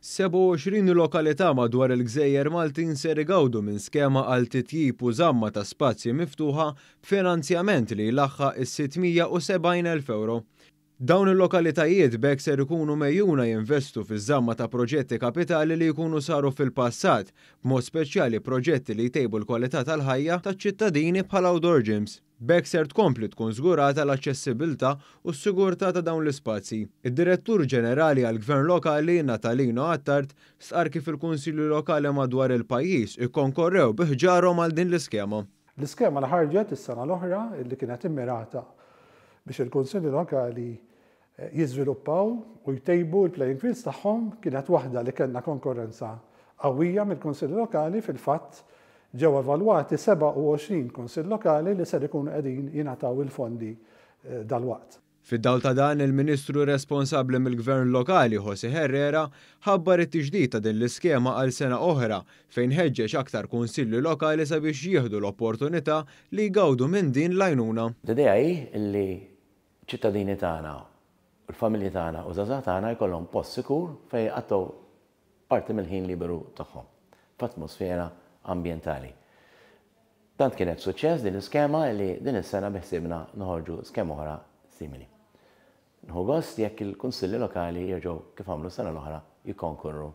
27 lokalità madwar il-gżejjer Maltin ser igawdu minn skema għal titjib u żamma ta' spazji miftuħa b'finanzjament li jlaħħaq is-670,000 ewro. Dawn il-lokalitajiet b'hekk ser ikunu megħjuna jinvestu fiż-żamma ta' proġetti kapitali li jkunu saru fil-passat, b'mod speċjali proġetti li jtejbu l-kwalità tal-ħajja taċ-ċittadini bħal outdoor gyms. B'hekk ser tkompli tkun żgurata l-aċċessibilità u s-sigurtà ta' dawn l-ispazji. Id-Direttur Ġenerali għall-Gvern Lokali, Natalino Attard, stqarr kif il-Kunsilli Lokali madwar il-pajjiż ikkonkorrew bi ħġarhom għal din l-iskema. L-iskema li ħarġet is-sena l-oħra li kienet immirata biex il-Kunsilli Lokali jiżviluppaw u jtejbu l-playing fields tagħhom kienet waħda li kellna konkorrenza qawwija mill-Kunsilli Lokali. Fil-fatt ġew evalwati 27 Kunsill Lokali li ser ikunu qegħdin jingħataw il-fondi dalwaqt. Fid-dawl ta' dan, il-Ministru responsabbli mill-Gvern Lokali, José Herrera, ħabbar it-tiġdid ta' din l-iskema għal sena oħra fejn ħeġġeġ aktar kunsilli lokali sabiex jieħdu l-opportunità li jgawdu minn din l-għajnuna. L-idea hi li ċittadini tagħna, l-familji tagħna u żgħażagħ tagħna jkollhom post sikur fejn jqattgħu parti mill-ħin liberu tagħhom f'atmosfera ambjentali. Tant kienet suċċess din l-iskema li din is-sena biħsiebna noħorġu skema oħra simili. Nieħu gost jekk il-kunsilli lokali jerġgħu kif għamlu s-sena l-oħra jikkonkorru.